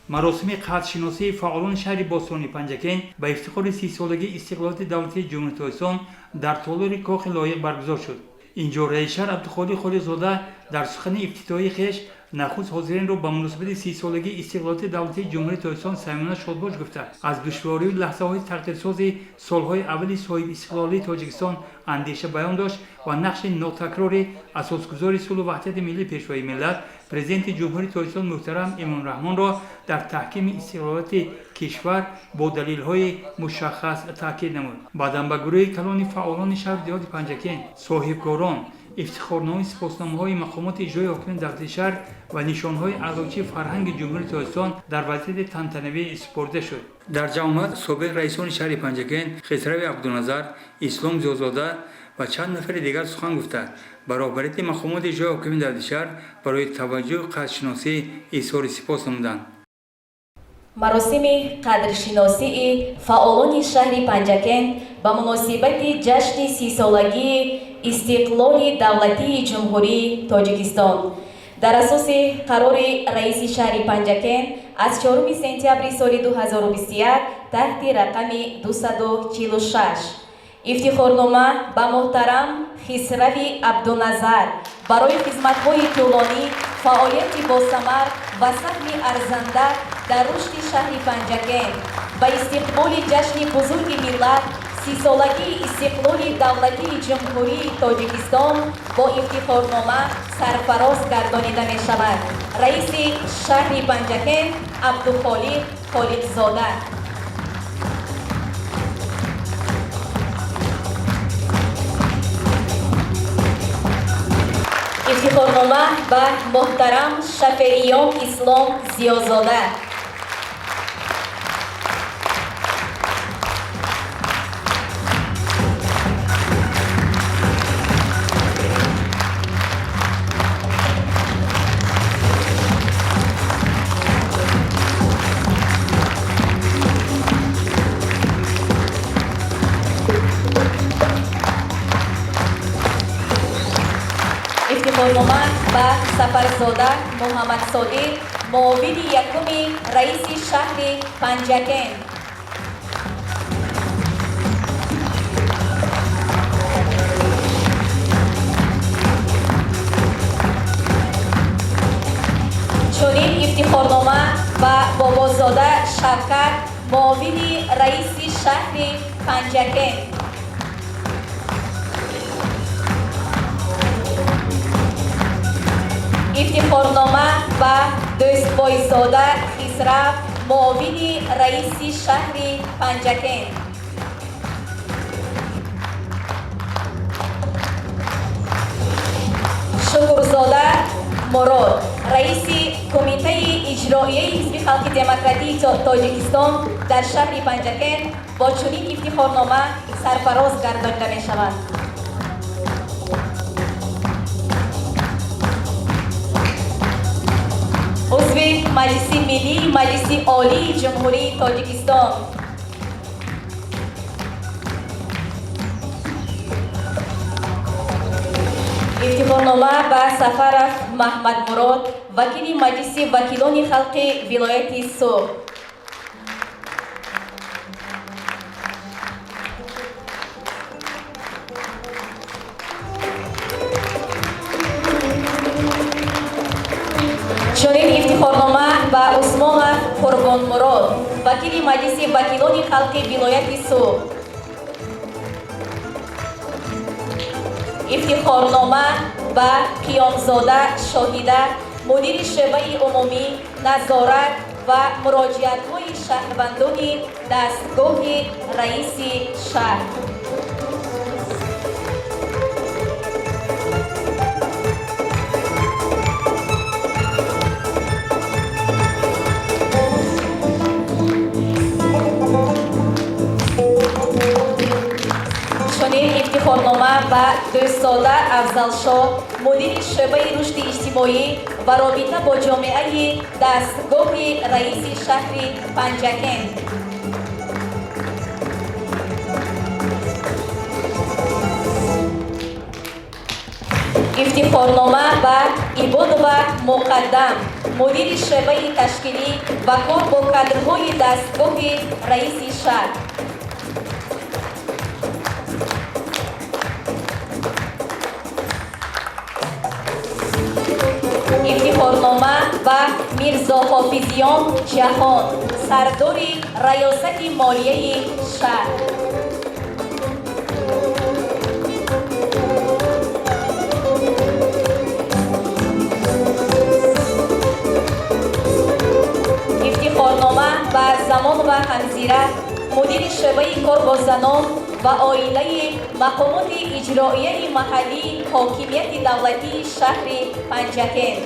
Маросими қадршиносии фаъолони шаҳри бостонии Панҷакент ба ифтихори 30-солагии истиқлолияти давлатии Ҷумҳурии Тоҷикистон дар толори Кохи Лоиқ баргузор шуд. Инҷо раиси шаҳр Абдухолиқ Холиқзода дар сухани ифтитоҳии хеш нахуст ҳозиринро ба муносибати 30-солагии истиқлолияти давлатии Ҷумҳурии Тоҷикистон самимона шодбош гуфта, аз душворию лаҳзаҳои тақдирсози солҳои аввали соҳибистиқлолии Тоҷикистон андеша баён дошт ва нақши нотакрори асосгузори сулҳу ваҳдати миллӣ, Пешвои миллат, Президенти Ҷумҳурии Тоҷикистон муҳтарам Эмомалӣ Раҳмонро дар таҳкими истиқлолияти кишвар бо далелҳои мушаххас таъкид намуд. Баъдан ба гурӯҳи калони фаъолони шаҳру деҳоти Панҷакент, соҳибкорон ифтихорномаи сипосномаҳои мақомоти иҷроии ҳокимияти давлатии шаҳр ва нишонҳои аълочии фарҳанги Ҷумҳурии Тоҷикистон дар вазъияти тантанавӣ супорида шуд. Дар ҷамоат собиқ раисони шаҳри Панҷакент Хисрави Абдуназар, Ислом Зиёзода ва чанд нафари дигар сухан гуфта, ба роҳбарияти мақомоти иҷроии ҳокимияти давлатии шаҳр барои таваҷҷӯҳу қадршиносӣ изҳори сипос намуданд. Маросими қадршиносии фаъолони шаҳри Панҷакент ба муносибати ҷашни 30-солагии истиқлоли давлатии Ҷумҳурии Тоҷикистон дар асоси қарори раиси шаҳри Панҷакент аз 4 сентябри соли 2021 таҳти рақами 246 ифтихорнома ба муҳтарам Хисрави Абдуназар барои хизматҳои тӯлонӣ, фаъолияти босамар ва саҳми арзанда дар рушди шаҳри Панҷакент ба истиқболи ҷашни бузурги миллат, 30-солагии истиқлоли давлатии Ҷумҳурии Тоҷикистон бо ифтихорнома сарфароз гардонида мешавад. Раиси шаҳри Панҷакент Абдухолиқ Холиқзода. Ифтихорнома ба муҳтарам Шафеиён Ислом Зиёзода. Ифтихорнома ба Сафарзода Муҳаммадсодиқ, муовини якуми раиси шаҳри Панҷакент. Чунин ифтихорнома ба Бобозода Шавкат, муовини раиси шаҳри Панҷакент. Ифтихорнома ба Дӯстбойзода Хисрав, муовини раиси шаҳри Панҷакент. Шукурзода Мурод, раиси Кумитаи иҷроияи Ҳизби халқи демократии Тоҷикистон дар шаҳри Панҷакент бо чунин ифтихорнома сарфароз гардонида мешаванд. Узви Маҷлиси Миллии Маҷлиси Олии Ҷумҳурии Тоҷикистон. Ифтихорнома ба Сафаров Маҳмадмурод, вакили Маҷлиси вакилони халқи вилояти Суғд. Чунин ифтихорнома ба Усмонов Қурбонмурод, вакили Маҷлиси вакилони халқи вилояти Суғд. Ифтихорнома ба Қиёмзода Шоҳида, мудири шӯъбаи умумӣ назорат ва муроҷиатҳои шаҳрвандони дастгоҳи раиси шаҳр. Чунин ифтихорнома ба Дӯстзода Афзалшоҳ, мудири шӯъбаи рушди иҷтимоӣ ва робита бо ҷомеаи дастгоҳи раиси шаҳри Панҷакент. Ифтихорнома ба Ибодова Муқаддам, мудири шӯъбаи ташкилӣ ва кор бо кадрҳои дастгоҳи раиси шаҳр. Ифтихорнома ба Мирзоҳофизиён Ҷаҳон, сардори раёсати молияи шаҳр. Ифтихорнома ба Замонова Ҳамзира, мудири шӯъбаи кор бо занон ва оилаи мақомоти иҷроияи маҳаллии ҳокимияти давлатии шаҳри Панҷакент.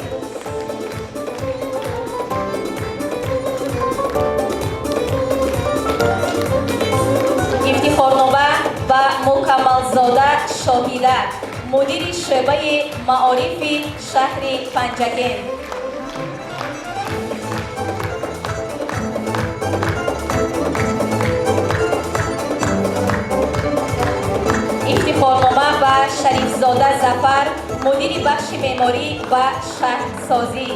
Ифтихорнома ба Мукаммалзода Шоҳида, мудири шӯъбаи маорифи шаҳри Панҷакент. Ифтихорнома ба Шарифзода Зафар, мудири бахши меъморӣ ва шаҳрсозӣ.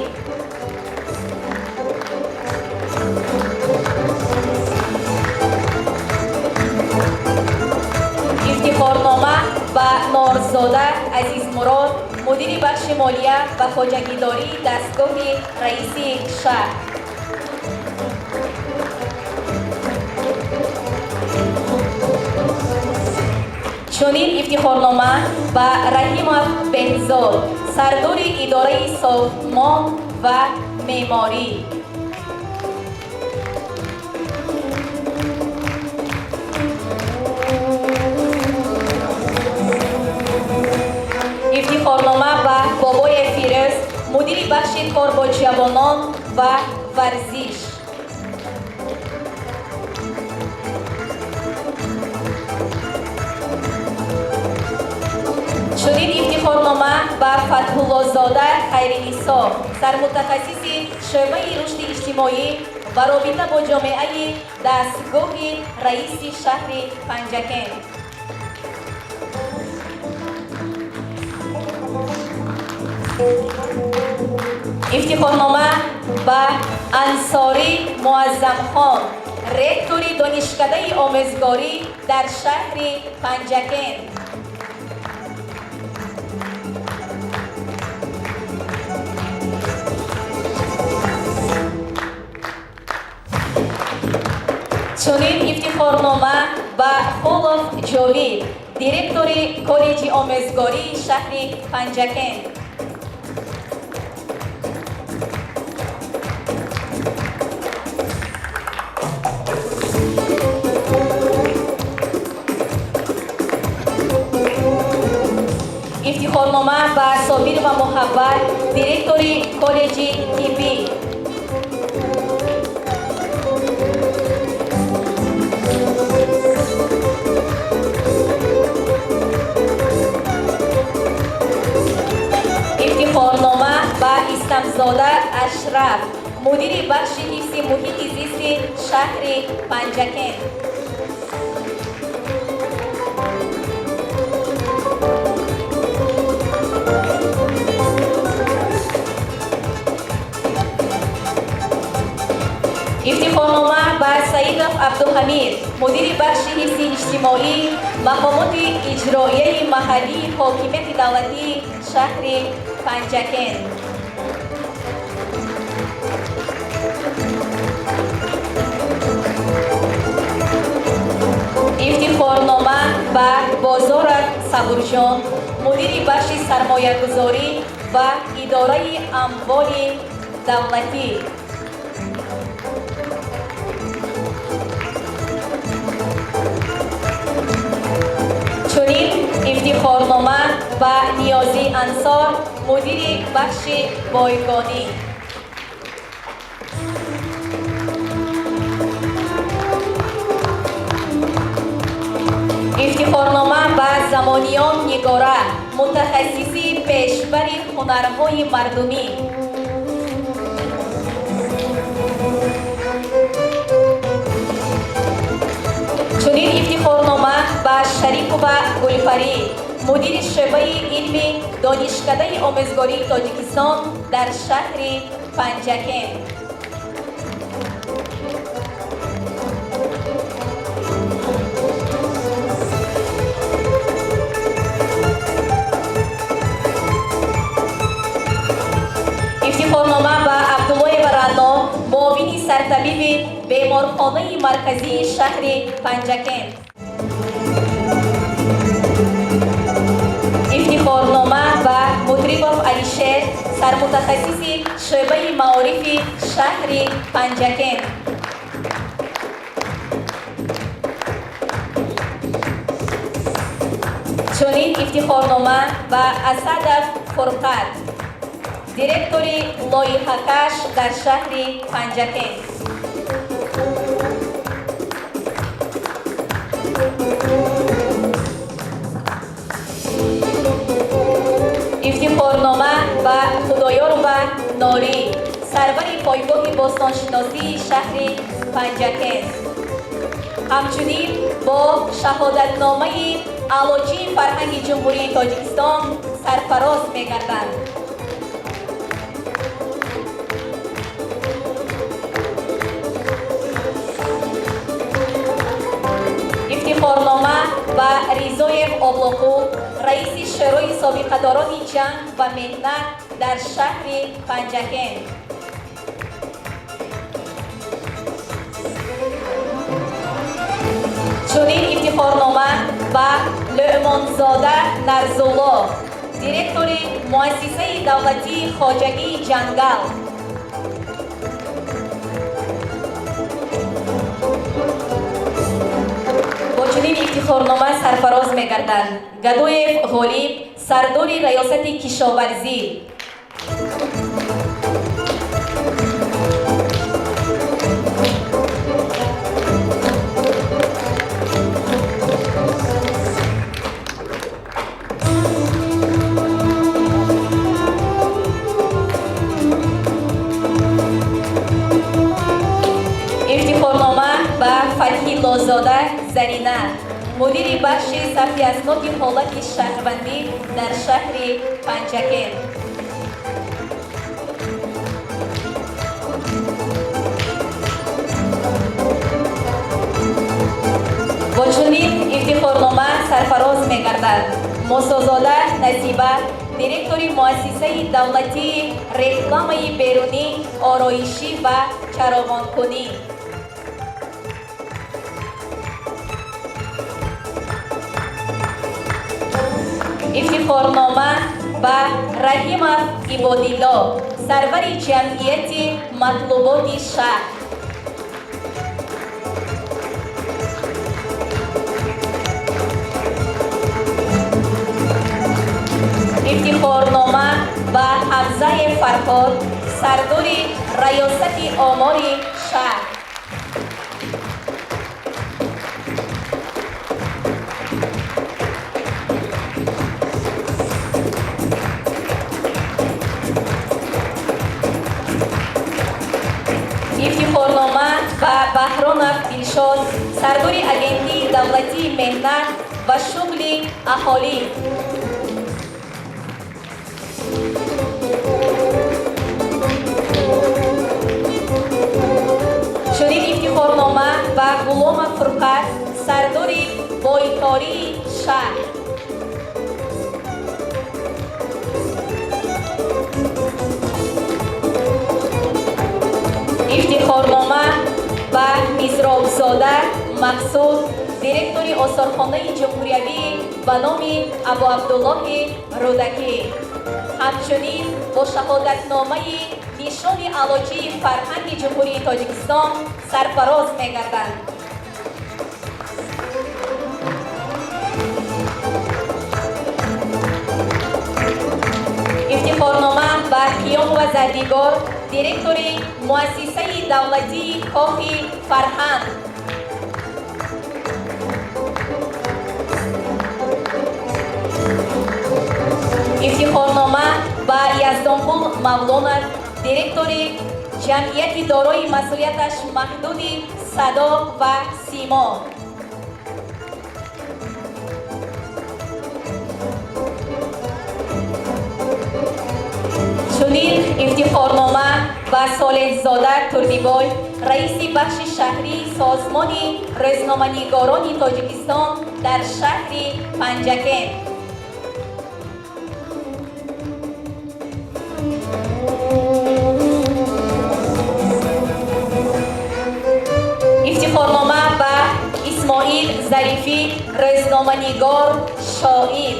Ифтихорнома ба Норзода Азизмурод, мудири бахши молия ва хоҷагидории дастгоҳи раиси шаҳр. Чунин ифтихорнома ба Раҳимов Беҳзод, сардори идораи сохтмон ва меъморӣ. Ифтихорнома ба Бобои Фирӯз, мудири бахши кор бо ҷавонон ва варзиш. Чунин ифтихорнома ба Фатҳуллозода Хайринисо, сармутахассиси шӯъбаи рушди иҷтимоӣ ва робита бо ҷомеаи дастгоҳи раиси шаҳри Панҷакент. Ифтихорнома ба Ансорӣ Муаззамхон, ректори донишкадаи омӯзгорӣ дар шаҳри Панҷакент. Чунин ифтихорнома ба Холов Ҷовид, директори коллеҷи омӯзгории шаҳри Панҷакент. Ифтихорнома ба Собирова Муҳаббат, директори коллеҷи тиббӣ. Ифтихорнома ба Истамзода Ашраф, мудири бахши ҳифзи муҳити зисти шаҳри Панҷакент. Ифтихорнома ба Саидов Абдуҳамид, мудири бахши ҳифзи иҷтимоӣ, мақомоти иҷроияи маҳаллии ҳокимияти давлатии шаҳри Панҷакент. Ифтихорнома ба Бозоров Сабурҷон, мудири бахши сармоягузорӣ ва идораи амволи давлатӣ. Чунин ифтихорнома ба Ниёзӣ Ансор, мудири бахши бойгонӣ. Ифтихорнома ба Замониён Нигора, мутахассиси пешбари ҳунарҳои мардумӣ. Шарипова Гулпарӣ, мудири шӯъбаи илми Донишкадаи омӯзгории Тоҷикистон дар шаҳри Панҷакент. Ифтихорнома ба Абдуллоева Рано, муовини сартабиби беморхонаи марказии шаҳри Панҷакент. Ифтихорнома ба Мутрибов Алишер, сармутахассиси шӯъбаи маорифи шаҳри Панҷакент. Чунин ифтихорнома ба Асадов Фурқат, директори лоиҳакаш дар шаҳри Панҷакент. Ифтихорнома ба Худоёрова Норӣ, сарвари пойгоҳи бостоншиносии шаҳри Панҷакент. Ҳамчунин бо шаҳодатномаи Аълочии фарҳанги Ҷумҳурии Тоҷикистон сарфароз мегарданд. Ифтихорнома ба Ризоев Облоқул, раиси Шӯрои собиқадорони ҷанг ва меҳнат дар шаҳри Панҷакент. Чунин ифтихорнома ба Лӯъмонзода Нарзулло, директори муассисаи давлатии хоҷагии ҷангал. Бо чунин ифтихорнома сарфароз мегарданд Гадоев Ғолиб, сардори раёсати кишоварзӣ. Ифтихорнома ба Фатҳиллозода Зарина, мудири бахши сабти асноди ҳолати шаҳрвандӣ дар шаҳри Панҷакент. Бо чунин ифтихорнома сарфароз мегардад Мусозода Насиба, директори муассисаи давлатии рекламаи берунӣ, ороишӣ ва чароғонкунӣ. Ифтихорнома ба Раҳимов Ибодилло, сарвари ҷамъияти матлуботи шаҳр. Ифтихорнома ба Ҳамзаев Фарҳод, сардори раёсати омори шаҳр. Ифтихорнома ба Баҳронов Дилшод, сардори Агентии давлатии меҳнат ва шуғли аҳолӣ. Чунин ифтихорнома ба Ғуломов Фурқат, сардори бойтории шаҳр. Ифтихорнома ба Мизробзода Мақсуд, директори осорхонаи ҷумҳуриявӣ ба номи Абуабдуллоҳи Рӯдакӣ. Ҳамчунин бо шаҳодатномаи нишони Аълочии фарҳанги Ҷумҳурии Тоҷикистон сарфароз мегарданд. Ифтихорнома ба Қиёмова Зардигор, директори муассисаи давлатии Кохи фарҳанг. Ифтихорнома ба Яздонқул Мавлонов, директори ҷамъияти дорои масъулияташ маҳдуди Садо ва Симо. Чунин ифтихорнома ба Солеҳзода Турдибой, раиси бахши шаҳрии Созмони рӯзноманигорони Тоҷикистон дар шаҳри Панҷакент. Ифтихорнома ба Исмоил Зарифӣ, рӯзноманигор, шоир.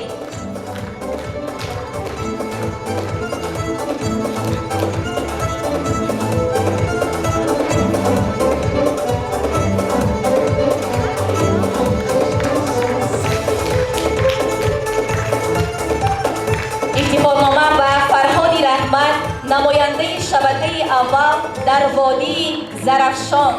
Ифтихорнома ба Фарҳоди Раҳмат, намояндаи шабакаи аввал дар водии Зарафшон.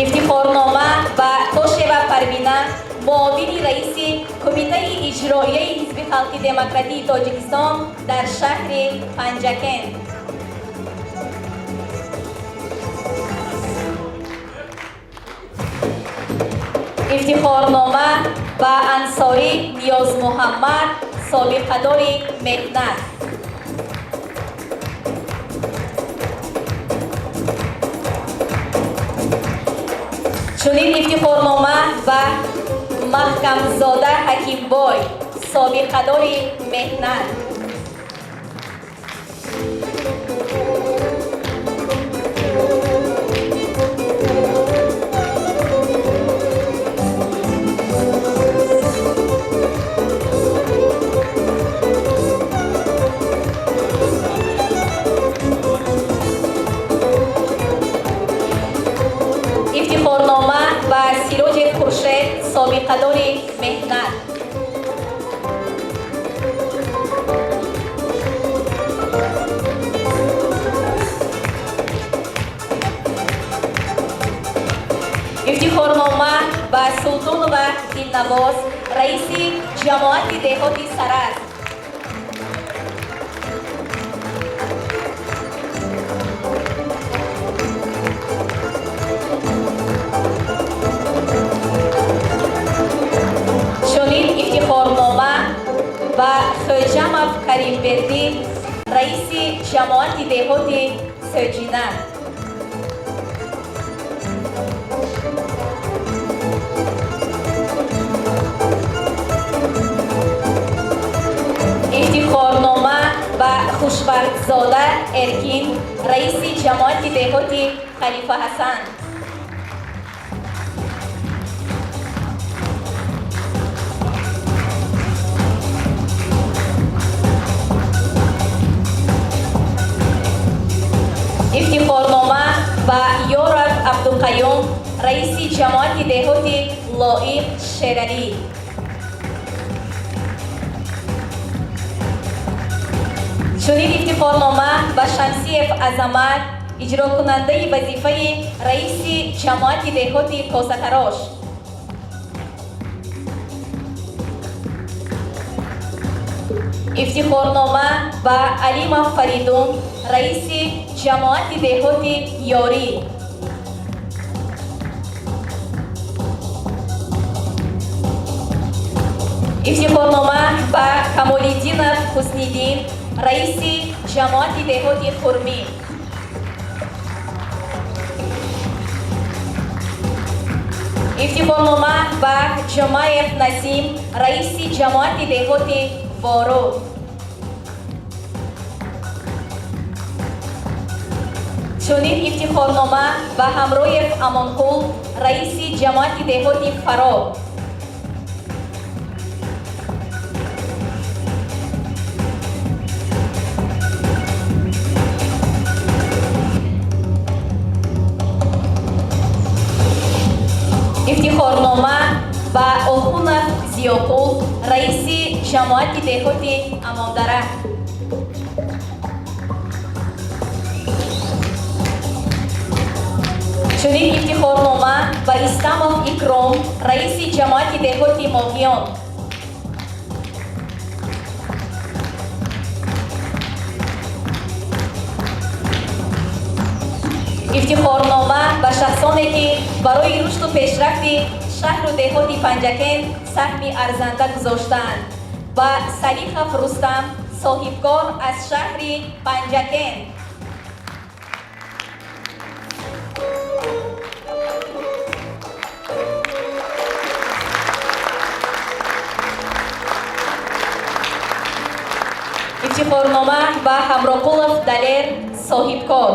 Ифтихорнома ба Тошева Парвина, муовини раиси Кумитаи иҷроияи Ҳизби халқи демократии Тоҷикистон дар шаҳри Панҷакент. Ифтихорнома ба Ансорӣ Ниёзмуҳаммад, собиқадори меҳнат. Чунин ифтихорнома ба Маҳкамзода Ҳакимбой, собиқадори меҳнат. Ифтихорнома ба Сироҷи Хуршед, собиқадори меҳнат. Ифтихорнома ба Султонова Дилнавоз, раиси ҷамоати деҳоти Сараз. Чунин ифтихорнома ба Хӯҷамов Каримбердӣ, раиси ҷамоати деҳоти Сӯҷина. Ифтихорнома ба Хушбахтзода Эркин, раиси ҷамоати деҳоти Халифа Ҳасан. Ифтихорнома ба Ёров Абдуқаюм, раиси ҷамоати деҳоти Лоиқ Шералӣ. Чунин ифтихорнома ба Шамсиев Азамат, иҷрокунандаи вазифаи раиси ҷамоати деҳоти Косатарош. Ифтихорнома ба Алимов Фаридун, раиси ҷамоати деҳоти Ёрӣ. Ифтихорнома ба Камолиддинов Ҳусниддин, раиси ҷамоати деҳоти Хурмӣ. Ифтихорнома ба Ҷумаев Насим, раиси ҷамоати деҳоти Ворух. Чунин ифтихорнома ба Ҳамроев Амонқул, раиси ҷамоати деҳоти Фароб. Ифтихорнома ба Охунов Зиёқул, раиси ҷамоати деҳоти Амондара. Чунин ифтихорнома ба Истамов Икром, раиси ҷамоати деҳоти Моҳиён. Ифтихорнома ба шахсоне, ки барои рушду пешрафти шаҳру деҳоти Панҷакент Саҳми арзанда гузоштаанд. Ба Салихов Рустам, соҳибкор аз шаҳри Панҷакент. Ифтихорнома ба Ҳамроқулов Далер, соҳибкор.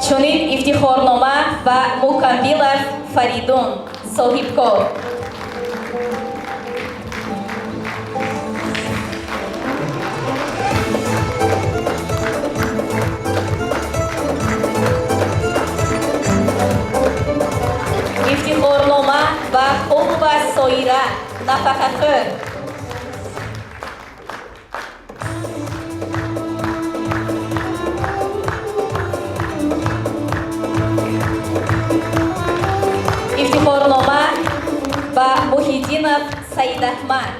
Чунин ифтихорнома ба Мукамбилов Фаридун, соҳибкор. Ифтихорнома ба Холова Соира, нафақахӯр. Ифтихорнома ба Муҳиддинов Саидаҳмад.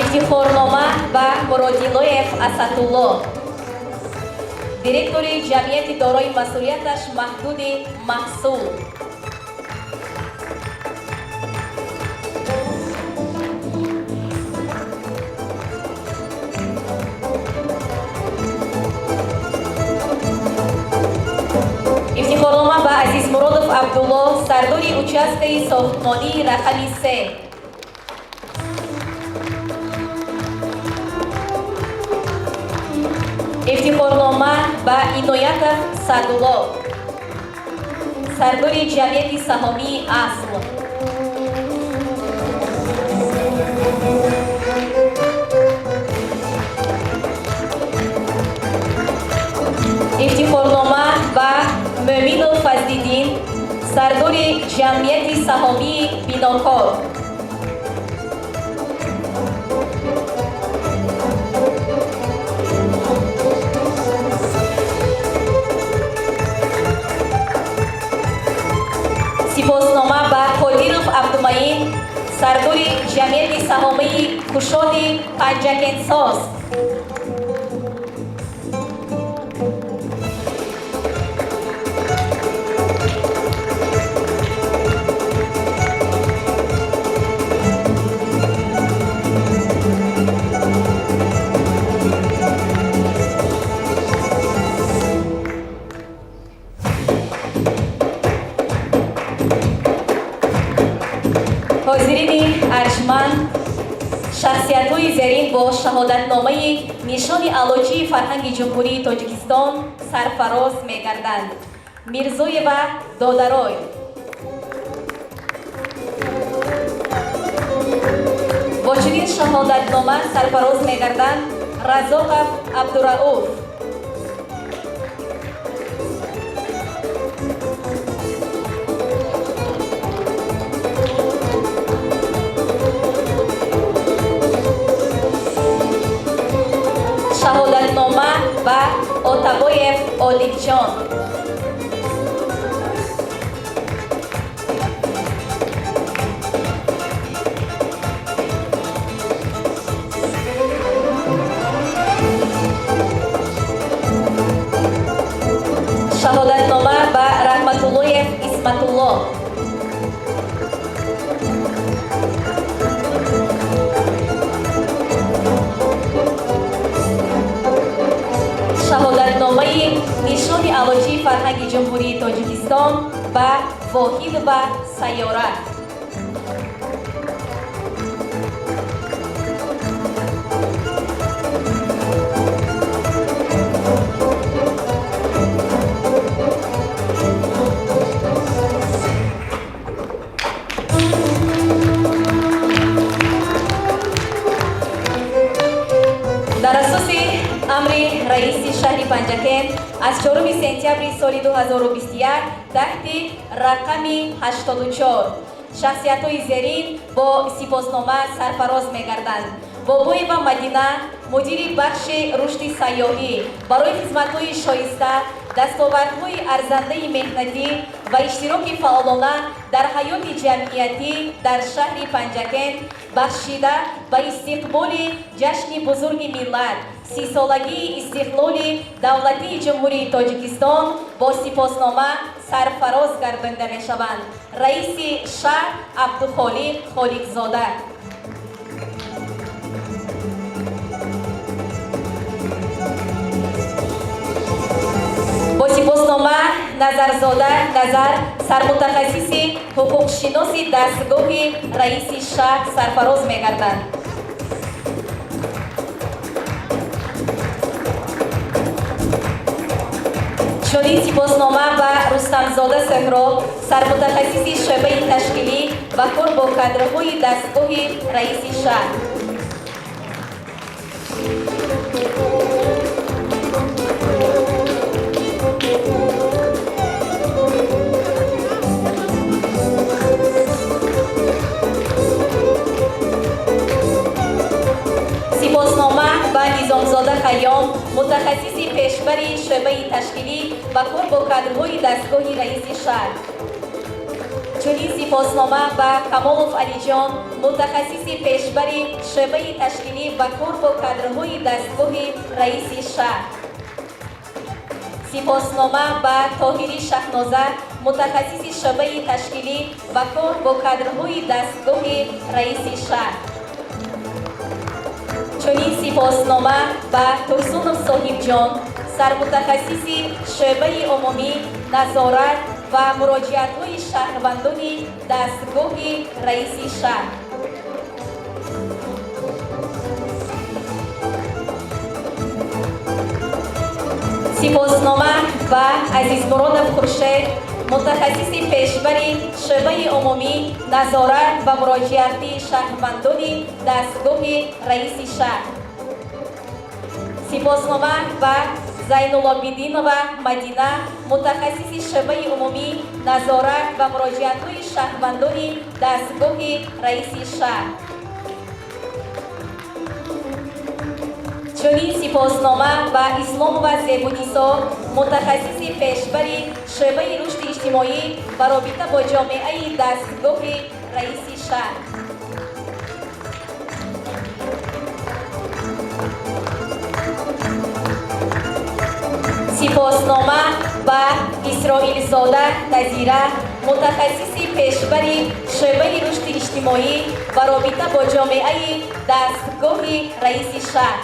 Ифтихорнома ба Муродилоев Асадулло, директори ҷамъияти дорои масъулияташ маҳдуди «Маҳсул». Ифтихорнома ба Азизмуродов Абдулло, сардори участкаи сохтмонии рақами 3. Ифтихорнома ба Иноятов Садулло, сардори ҷамъияти саҳомии «Асл». Ифтихорнома ба Мӯминов Фазлиддин, сардори ҷамъияти саҳомии «Бинокор». Сипоснома ба Қодиров Абдумаин, сардори ҷамъияти саҳомии «Кушоди Панҷакентсоз». Ҳозирини арҷманд, шахсиятҳои зерин бо шаҳодатномаи Нишони аълочии фарҳанги Ҷумҳурии Тоҷикистон сарфароз мегарданд. Мирзоева Додарой, бо чунин шаҳодатнома сарфароз мегарданд Разоқов Абдурауф, шаҳодатнома ба Отабоев Олимҷон, шаҳодатнома ба Раҳматуллоев Исматулло, шаҳодатномаи Нишони аълочии фарҳанги Ҷумҳурии Тоҷикистон ба Воҳидова Сайёра. Дар асоси амри раиси шаҳри Панҷакент аз 4 сентябри соли 2021 таҳти рақами 84 шахсиятҳои зерин бо сипоснома сарфароз мегарданд. Бобоева Мадина, мудири бахши рушди сайёҳӣ, барои хизматҳои шоиста, дастовардҳои арзандаи меҳнатӣ ва иштироки фаъолона дар ҳаёти ҷамъиятӣ дар шаҳри Панҷакент бахшида ба истиқболи ҷашни бузурги миллат, 30-солагии истиқлоли давлатии Ҷумҳурии Тоҷикистон бо сипоснома сарфароз гардонида мешаванд. Раиси шаҳр Абдухолиқ Холиқзода. Бо сипоснома Назарзода Назар, сармутахассиси ҳуқуқшиноси дастгоҳи раиси шаҳр сарфароз мегарданд. Чунин сипоснома ба Рустамзода Соҳроб, сармутахассиси шӯъбаи ташкилӣ ва кор бо кадрҳои дастгоҳи раиси шаҳр. Сипоснома ба Низомзода Хайём, мутахассиси пешбари шӯъбаи ташкилӣ ва кор бо кадрҳои дастгоҳи раиси шаҳр. Чунин сипоснома ба Камолов Алиҷон, мутахассиси пешбари шӯъбаи ташкилӣ ва кор бо кадрҳои дастгоҳи раиси шаҳр. Сипоснома ба Тоҳирӣ Шаҳноза, мутахассиси шӯъбаи ташкилӣ ва кор бо кадрҳои дастгоҳи раиси шаҳр. Чунин сипоснома ба Турсунов Соҳибҷон, сармутахассиси шӯъбаи умумӣ, назорат ва муроҷиатҳои шаҳрвандони дастгоҳи раиси шаҳр. Сипоснома ба Азизмуродов Хуршед, мутахассиси пешбари шӯъбаи умумӣ, назорат ва муроҷиати шаҳрвандони дастгоҳи раиси шаҳр. Сипоснома ба Зайнулобидинова Мадина, мутахассиси шӯъбаи умумӣ, назорат ва муроҷиатҳои шаҳрвандони дастгоҳи раиси шаҳр. Чунин сипоснома ба Исломова Зебунисо, мутахассиси пешбари шӯъбаи рушди иҷтимоӣ ва робита бо ҷомеаи дастгоҳи раиси шаҳр. Сипоснома ба Исроилзода Назира, мутахассиси пешбари шӯъбаи рушди иҷтимоӣ ва робита бо ҷомеаи дастгоҳи раиси шаҳр.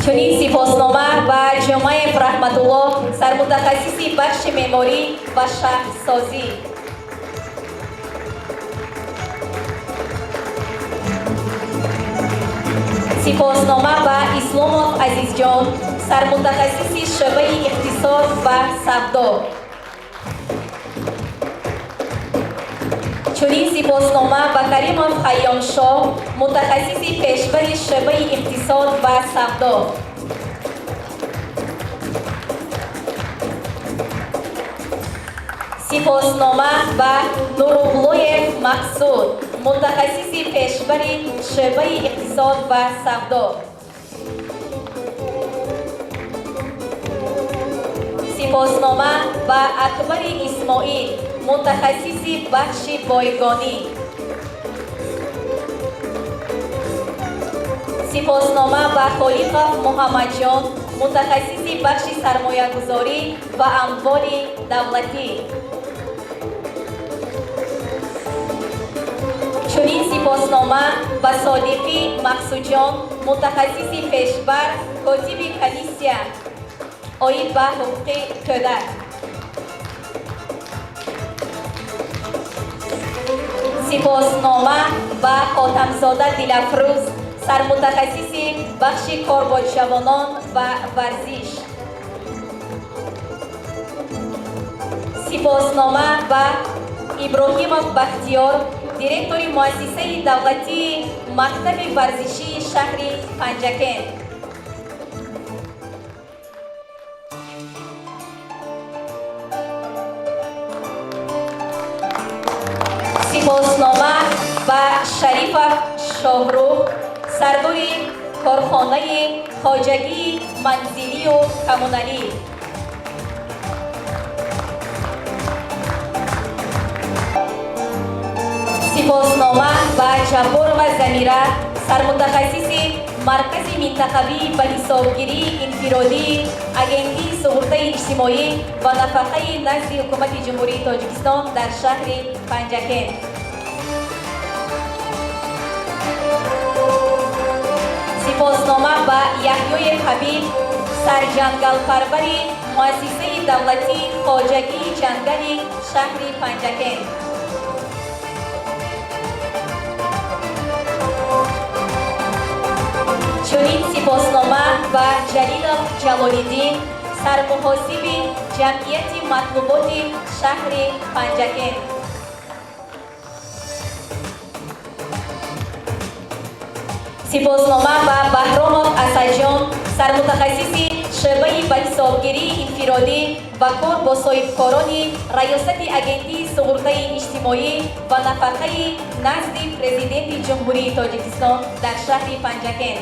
Чунин сипоснома ба Ҷомаев Раҳматулло, сармутахассиси бахши меъморӣ ва шаҳрсозӣ. Сипоснома ба Исломов Азизҷон, сармутахассиси шӯъбаи иқтисод ва савдо. Чунин сипоснома ба Каримов Хайёмшоҳ, мутахассиси пешбари шӯъбаи иқтисод ва савдо. Сипоснома ба Нуруллоев Мақсуд, мутахассиси пешбари шӯъбаи иқтисод ва савдо. Сипоснома ба Акбари Исмоил, мутахассиси бахши бойгонӣ. Сипоснома ба Холиқов Муҳаммадҷон, мутахассиси бахши сармоягузорӣ ва амволи давлатӣ. Чунин сипоснома ба Содиқӣ Мақсудҷон, мутахассиси пешбар, котиби комиссия оид ба ҳуқуқи кӯдак. Сипоснома ба Хотамзода Дилафрӯз, сармутахассиси бахши кор бо ҷавонон ва варзиш. Сипоснома ба Иброҳимов Бахтиёр, директори муассисаи давлатии мактаби варзишии шаҳри Панҷакент. Шарифов Шоҳрух, сардори корхонаи хоҷагии манзилию коммуналӣ. Сипоснома ба Ҷабборова Замира, сармутахассиси Маркази минтақавии ба ҳисобгирии инфиродии Агентии суғуртаи иҷтимоӣ ва нафақаи назди Ҳукумати Ҷумҳурии Тоҷикистон дар шаҳри Панҷакент. Сипоснома ба Яҳёев Ҳабиб, сарҷангалпарвари муассисаи давлатии хоҷагии ҷангали шаҳри Панҷакент. Чунин сипоснома ба Ҷалилов Ҷалолиддин, сармуҳосиби ҷамъияти матлуботи шаҳри Панҷакент. Сипоснома ба Баҳромов Асадҷон, сармутахассиси шӯъбаи ба ҳисобгирии инфиродӣ ва кор бо соҳибкорони Раёсати Агентии суғуртаи иҷтимоӣ ва нафақаи назди Президенти Ҷумҳурии Тоҷикистон дар шаҳри Панҷакент.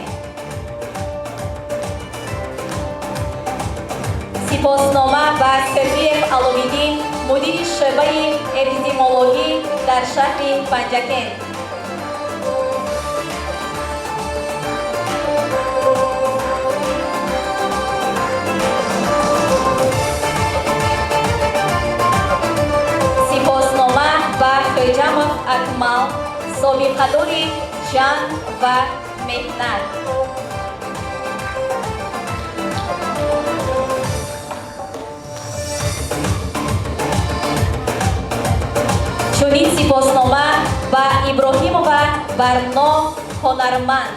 Сипоснома ба Сафиев Аловиддин, мудири шӯъбаи эпидемиологӣ дар шаҳри Панҷакент. Сипоснома ба Хӯҷамов Акмал, собиқадори ҷанг ва меҳнат. Чунин сипоснома ба Иброҳимова Барно, ҳунарманд.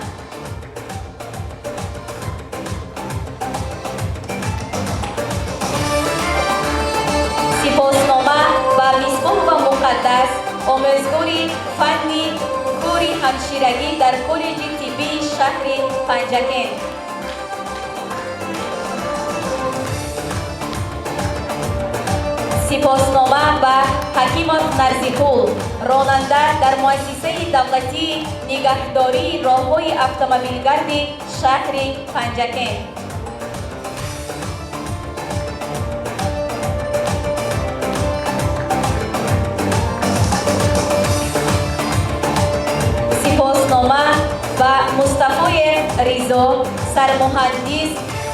Сипоснома ба Мисбоҳова Муқаддас, омӯзгори фанни кори ҳамширагӣ дар коллеҷи тиббии шаҳри Панҷакент. Сипоснома ба Ҳакимов Нарзиқул, ронанда дар муассисаи давлатии нигаҳдории роҳҳои автомобилгарди шаҳри Панҷакент. Сипоснома ба Мустафоев Ризо, сармуҳандис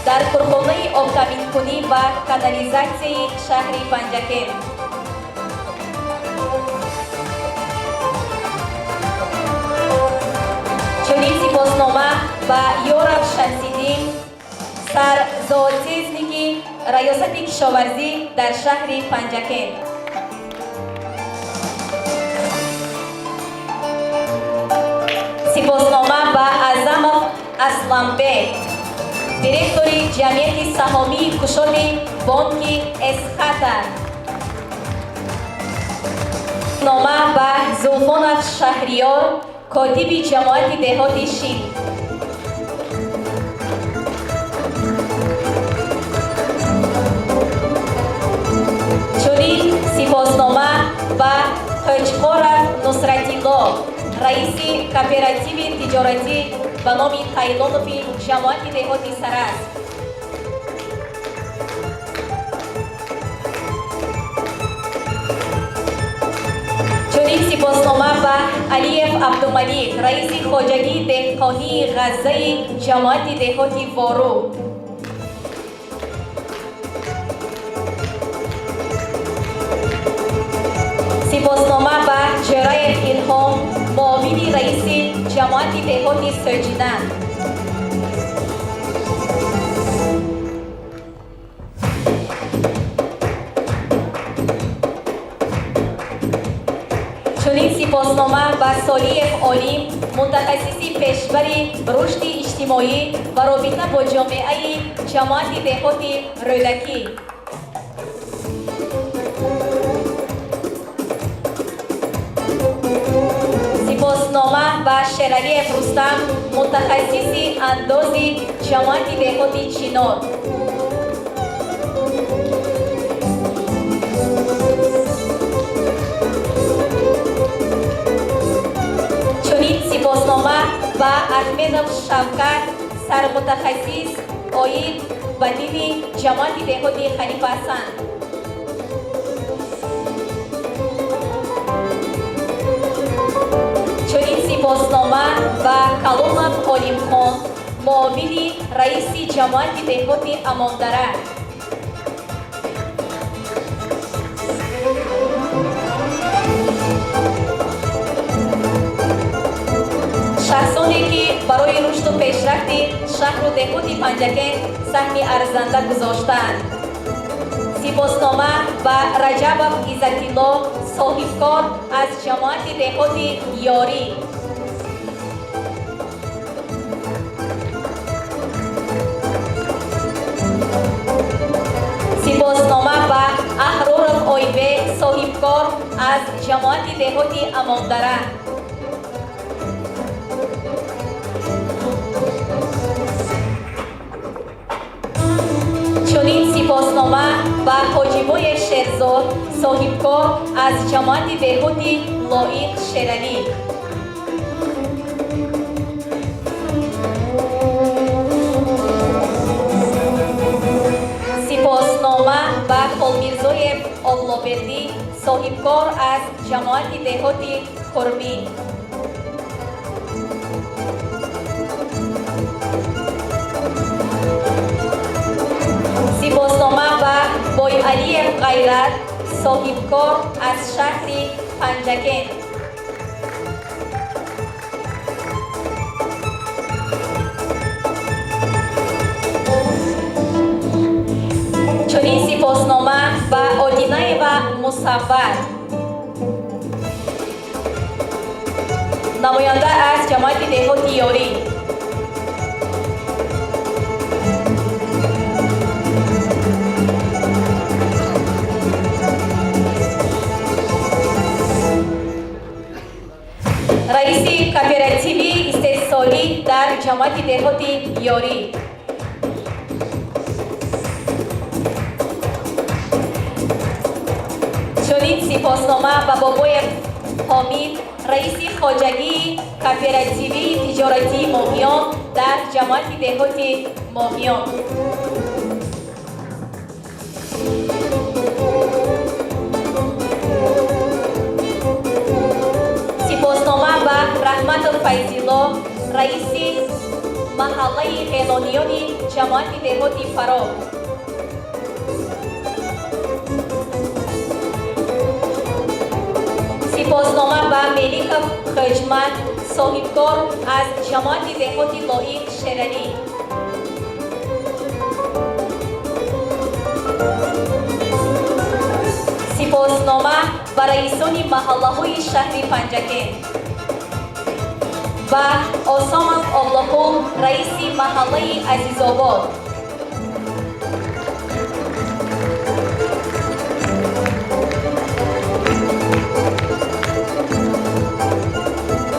дар корхонаи обтаминкунӣ ва канализатсияи шаҳри Панҷакент. Чунин сипоснома ба Ёров Шамсиддин, сарзоотехники Раёсати кишоварзӣ дар шаҳри Панҷакент. Сипоснома ба Аъзамов Асланбек, директори ҷамъияти саҳомии кушоди бонки Эсхата. Нома ба Зулфонов Шаҳриёр, котиби ҷамоати деҳоти Шин. Чунин сипоснома ба Қӯчқоров Нусратилло, раиси кооперативи тиҷоратӣ ба номи Тайлонови ҷамоати деҳоти Сарас. Чунин сипоснома ба Алиев Абдумалик, раиси хоҷагии деҳқонии Ғаззаи ҷамоати деҳоти Вору. Сипоснома ба Ҷӯраев Илҳом, муовини раиси ҷамоати деҳоти Сӯҷина. Чунин сипоснома ба Солиев Олим, мутахассиси пешбари рушди иҷтимоӣ ва робита бо ҷомеаи ҷамоати деҳоти Рӯдакӣ. Сипоснома ба Шералиев Рустам, мутахассиси андози ҷамоати деҳоти Чинор. Сипоснома ба Аҳмедов Шавкат, сармутахассис оид ба дини ҷамоати деҳоти Халифа Ҳасан. Чунин сипоснома ба Каломов Олимхон, муовини раиси ҷамоати деҳоти Амондара. Шахсоне ки барои рушду пешрафти шаҳру деҳоти Панҷакент саҳми арзанда гузоштаанд. Сипоснома ба Раҷабов Иззатилло, соҳибкор аз ҷамоати деҳоти Ёрӣ. Сипоснома ба Аҳроров Ойбек, соҳибкор аз ҷамоати деҳоти Амондара. Чунин сипоснома ба Ҳоҷибоев Шерзод, соҳибкор аз ҷамоати деҳоти Лоиқ Шералӣ. Сипоснома ба Холмирзоев Оллобердӣ, соҳибкор аз ҷамоати деҳоти Хурмӣ. Сипоснома ба Бойалиев Ғайрат, соҳибкор аз шаҳри Панҷакент. Чунин сипоснома ба Одинаева Мусаввар, намоянда аз ҷамоати деҳоти Ёрӣ. Раиси кооперативи истеҳсолӣ дар ҷамоати деҳоти Ёрӣ. Чунин сипоснома ба Бобоев Ҳомид, раиси хоҷагии кооперативии тиҷоратии Моҳиён дар ҷамоати деҳоти Моҳиён. Сипоснома ба Раҳматов Файзилло, раиси маҳаллаи ғелониёни ҷамоати деҳоти Фароб. Сипоснома ба Меликов Хӯҷмат, соҳибкор аз ҷамоати деҳоти Лоиқ Шералӣ. Сипоснома ба раисони маҳаллаҳои шаҳри Панҷакент. Ба Осомов Оллоқул, раиси маҳаллаи Азизобод.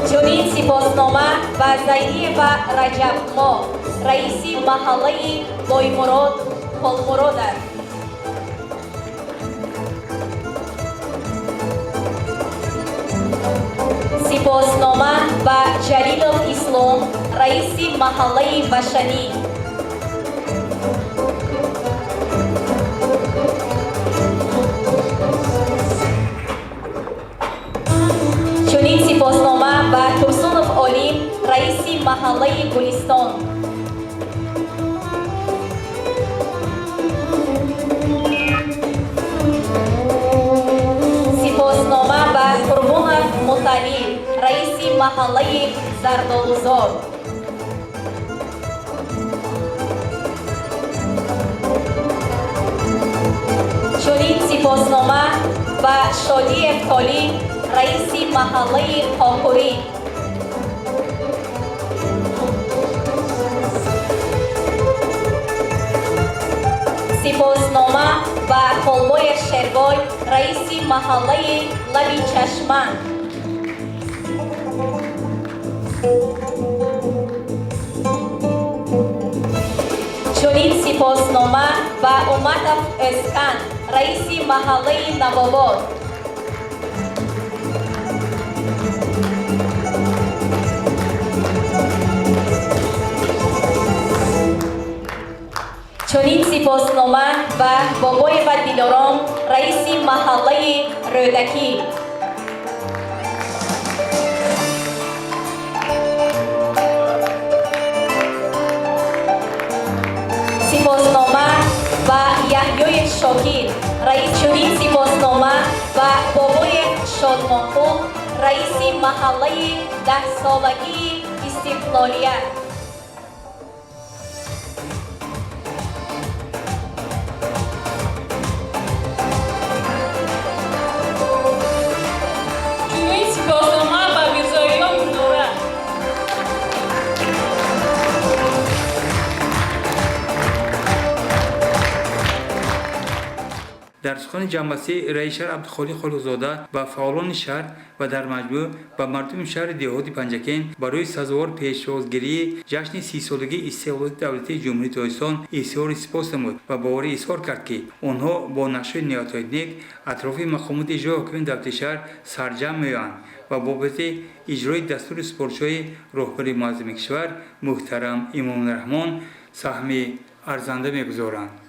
Чунин сипоснома ба Зайниева Раҷабмо, раиси маҳаллаи Боймурод Холмурода. Сипоснома ба Ҷалилов Ислом, раиси маҳаллаи Вашанӣ. Чунин сипоснома ба Турсунов Олим, раиси маҳаллаи Гулистон. Сипоснома ба Қурбонов Муталиб, раиси маҳаллаи Зардолузор. Чунин сипоснома ба Шодиев Толиб, раиси маҳаллаи Қоҳурӣ. Сипоснома ба Холбоев Шербой, раиси маҳаллаи Лаби Чашма. Чунин сипоснома ба Уматов Эскан, раиси маҳаллаи Навобод. Чунин сипоснома ба Бобоева Дилором, раиси маҳаллаи Рӯдакӣ. Сипоснома ба Яҳёев Шокир, раис. Чунин сипоснома ба Бобоев Шодмонқул, раиси маҳаллаи даҳсолагии истиқлолият. Чунин сипоснома ба Мирзоён Гулнора. Дар сухани ҷамъбастӣ раиси шаҳр Абдухолиқ Холиқзода ба фаъолони шаҳр ва дар маҷмӯъ ба мардуми шаҳри деҳоти Панҷакент барои сазовор пешвозгирии ҷашни 30-солагии истиқлолияти давлатии Ҷумҳурии Тоҷикистон изҳори сипос намуд ва боварӣ изҳор кард, ки онҳо бо нақшаи ниятҳои нек атрофи мақомоти иҷрои ҳокимияти давлатии шаҳр сарҷамъ меоянд ва бобати иҷрои дастури супоришҳои роҳбари муаззами кишвар муҳтарам Эмомалӣ Раҳмон саҳми арзанда мегузоранд.